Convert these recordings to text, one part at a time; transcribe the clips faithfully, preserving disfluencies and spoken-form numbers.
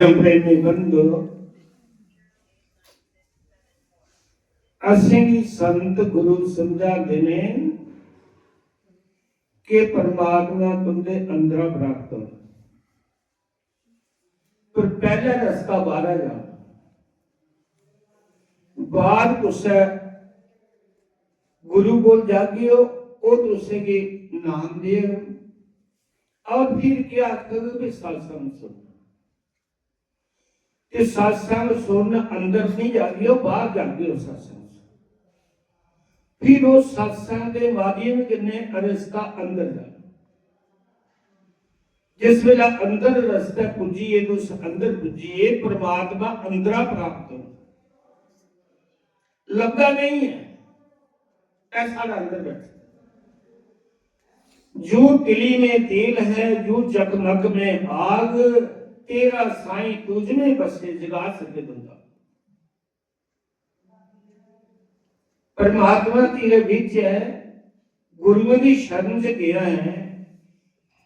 प्रेमी बंधु, असेंगी संत गुरु समझाते ने कि परमात्मा तुंदे अंदरा प्राप्त हो, पर पैह्ला रस्ता बाह्रा जा। बाह्र कुसै गुरु कोल जागे ओ, ओह् तुसेंगी नाम देग और फिर केह् आखग भी सत्संग सुन। ते सत्संग सुनन अंदर नहीं जागे, ओह् बाह्र जागे ओ सत्संग सुनन। फिर ओह् सत्संग दे माध्यम कन्नै रस्ता अंदर जाना। जिस बेल्लै अंदर रस्ते पुज्जिए, तुस अंदर पुज्जिए, परमात्मा अंदरा प्राप्त हो, लभदा नहीं है। ऐसा अंदर बैठा। जू तिली में तेल है, जू चकमक में आग, तेरा साईं तुझ में बसे, जगा सके बंदा। परमात्मा तेरे बिच है, गुरुओं दी शरण च गया है,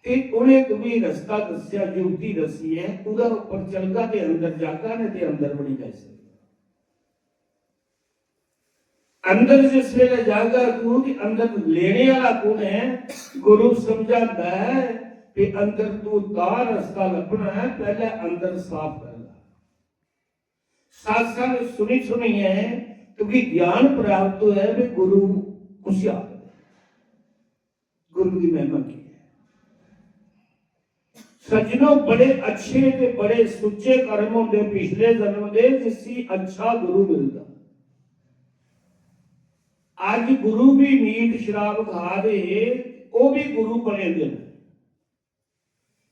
ते उन्हें तुम्हें रस्ता दस्या, युक्ति दसी है, ओह्दा उप्पर चलगा ते अंदर जागा, नहीं ते अंदर भी नहीं जाई सकदा। अंदर जिस वेले जागा तू, कि अंदर लेने वाला कौन है? गुरु समझाता है कि अंदर तू तां रस्ता लभना है, पहले अंदर साफ कर ला। सत्संग सुनी सुनिए तुगी ज्ञान प्राप्त होया भी गुरु कुसी आखदे, गुरु की महिमा की है। सज्जनो, बड़े अच्छे ते बड़े सुच्चे कर्म होंदे पिछले जन्म दे, जिसी अच्छा गुरु मिलदा। अज गुरु भी मीट शराब खा दे, ओह भी गुरु बने दे न।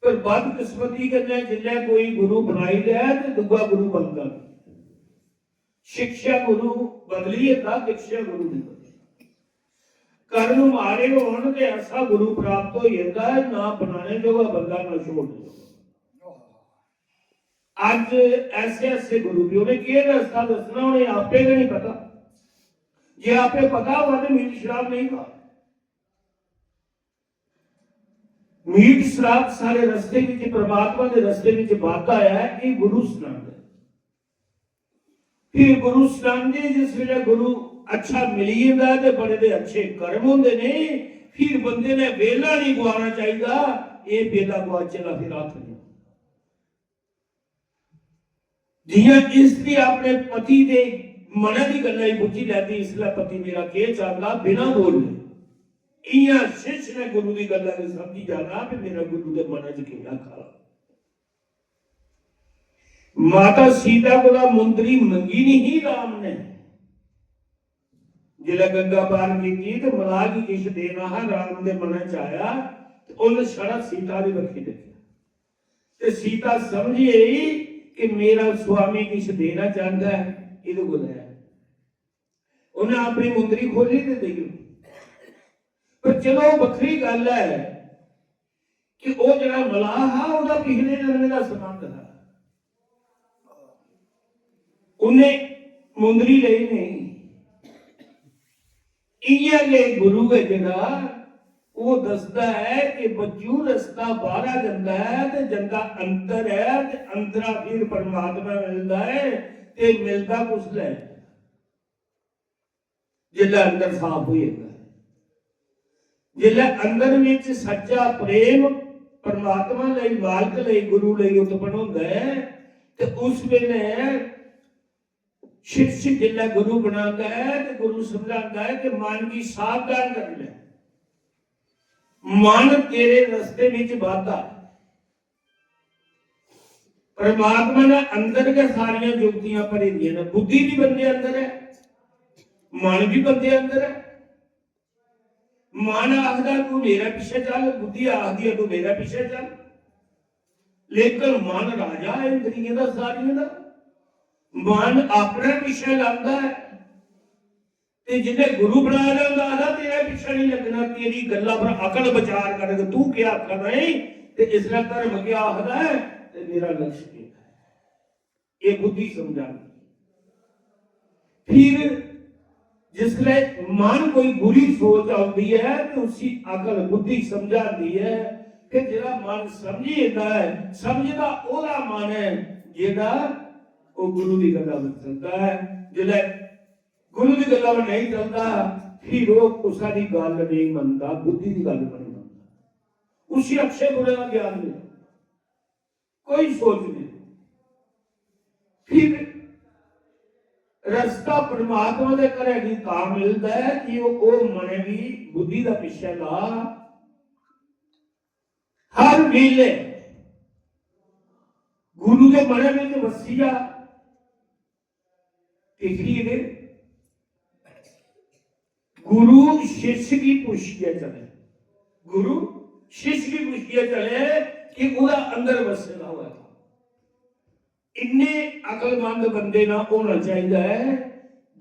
पर बदकिस्मती कन्नै जिसलै कोई गुरु बनाई लै ते दूआ गुरु बनदा नहीं। शिक्षा गुरु बदली जंदा, दीक्षा गुरु नहीं बदलदा। कर्म माड़े होन ते ऐसा गुरु प्राप्त हो जाता है, ना बनाने जोगा बंदा, ना छोड़ने जोगा। अज ऐसे ऐसे गुरु भी, उन्हें केह् रस्ता दस्सना, उन्हें आपे गै नहीं पता। जे आपे पता होगा तो मीट शराब नहीं खा। मीट शराब सारे रस्ते विच, परमात्मा दे रस्ते विच बाधा है, ये गुरु सनांदे। फिर गुरु सनांदे, जिस वेले गुरु अच्छा मिली जंदा ते बड़े दे अच्छे कर्म होंदे ने, फिर बंदे ने वेला नहीं गुआना चाहिदा। ये वेला गुआचे दा फिर अर्थ नहीं। जियां स्त्री अपने पति दे मनै दी गल्ला गी बुझी लैती, इसलै पति मेरा केह् चांहदा बिना बोले, इयां शिष्य ने गुरु दी गल्ला गी समझी जाना कि मेरा गुरु दे मनै च केह् आखा दा। माता सीता कोला मुंदरी मंगी नहीं राम ने, जिसलै गंगा पार कीती ते मलाह गी किश देना हा, राम दे मनै च आया ते उन्न छड़ा सीता दी बक्खी दिक्खेआ। ते सीता समझी गेई कि मेरा स्वामी किश देना चांहदा ऐ, एह्दे कोल ऐ। उन्नै अपनी मुंदरी खोली ते देई ओड़ी। पर चलो, बक्खरी गल्ल ऐ कि ओह् जेह्ड़ा मलाह हा, ओह्दा पिछले जन्म दा संबंध हा। उन्नै मुंदरी लेई नहीं। इ'यां गै गुरु ऐ जेह्ड़ा, ओह् दसदा ऐ कि बच्चू, रस्ता बाह्रा जंदा ऐ ते जंदा अंदर ऐ ते अंदरा फिर परमात्मा मिलदा ऐ। ते मिलदा कुसलै? जिसलै अंदर साफ होई जंदा ऐ, जिसलै अंदर विच सच्चा प्रेम परमात्मा लेई, मालक लेई, गुरु लेई उत्पन्न होंदा ऐ, ते उस वेले शिष्य जिसलै गुरु बनांदा ऐ ते गुरु समझांदा ऐ कि मन गी सावधान करी लै, मन तेरे रस्ते विच बाधा। परमात्मा ने अंदर गै सारियां जुक्तियां भरी दियां न। बुद्धि भी बंदे अंदर ऐ, मन भी बंदे अंदर ऐ। मन आखदा, "तू मेरे पिच्छे चल," बुद्धि आखदी ऐ, "तू मेरे पिच्छे चल।" लेकिन मन राजा ऐ इंद्रियें दा, सारियें दा। मन अपने पिच्छे लांदा ऐ। ते जिन्ने गुरु बनाए दा होंदा, आखदा, "तेरे पिच्छे नहीं लगना, तेरी गल्ला पर अकल विचार करग, तू क्या आखा दा है, ते इसलै धर्म क्या आखदा है, ते मेरा लक्ष्य क्या है।" ये बुद्धि समझानी। फिर जिसलै मन कोई बुरी सोच आउंदी ऐ, ते उसी अकल बुद्धि समझांदी ऐ। फिर जेह्ड़ा मन समझी जंदा ऐ, समझदा ओह्दा मन ऐ, जेह्ड़ा ओह् गुरु दी गल्ला पर चलदा ऐ। जिसलै गुरु दी गल्ला पर नेईं चलदा, फिर ओह् कुसै दी गल्ल नेईं मनदा, बुद्धि दी गल्ल बी नेईं मनदा। उसी अच्छे बुरे दा ज्ञान नेईं, कोई सोच नेईं। फिर रस्ता परमात्मा दे घरै गी तां मिलदा ऐ कि ओह्, ओह् मनै गी बुद्धि दा पिच्छै ला। हर बेल्लै गुरु दे मनै बिच वसी जा। ते फिर गुरु शिष्य गी पुच्छियै चले, गुरु शिष्य गी पुच्छियै चले कि ओह्दा अंदर वसे दा होऐ। इन्ने अकलमंद बंदे ना होना चाहिदा ऐ,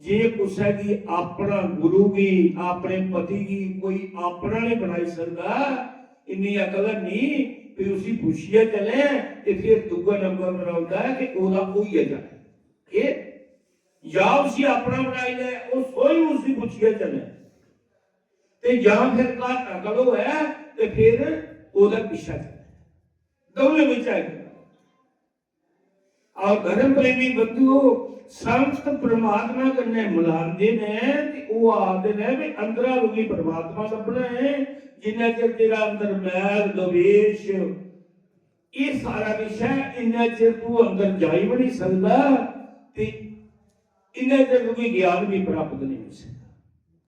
जे कुसै गी अपना गुरु गी, अपने पति गी कोई अपना नहीं बनाई सकदा, इन्नी अकल नहीं, फिर उसी पुच्छियै चले। ते फिर दूआ नंबर पर औंदा ऐ कि ओह्दा होइयै जाए। केह्? या उसी अपना बनाई लै, ओह् सोई उसी पुच्छियै चले, ते या फिर घट्ट अकल होऐ ते फिर ओह्दा पिच्छा चले। दौनें बिच्चा इक। और धर्म प्रेमी बंधुओ, संत परमात्मा कन्नै मिलांदे न ते ओह् आखदे न भी अंदरा तुगी परमात्मा लब्भना ऐ। जिन्ना चिर तेरा अंदर मैल, द्वेष, एह् सारा किश ऐ, इन्ना चिर तू अंदर जाई बी नहीं सकदा ते इन्ना चिर तुगी ज्ञान भी प्राप्त नहीं हो सकदा।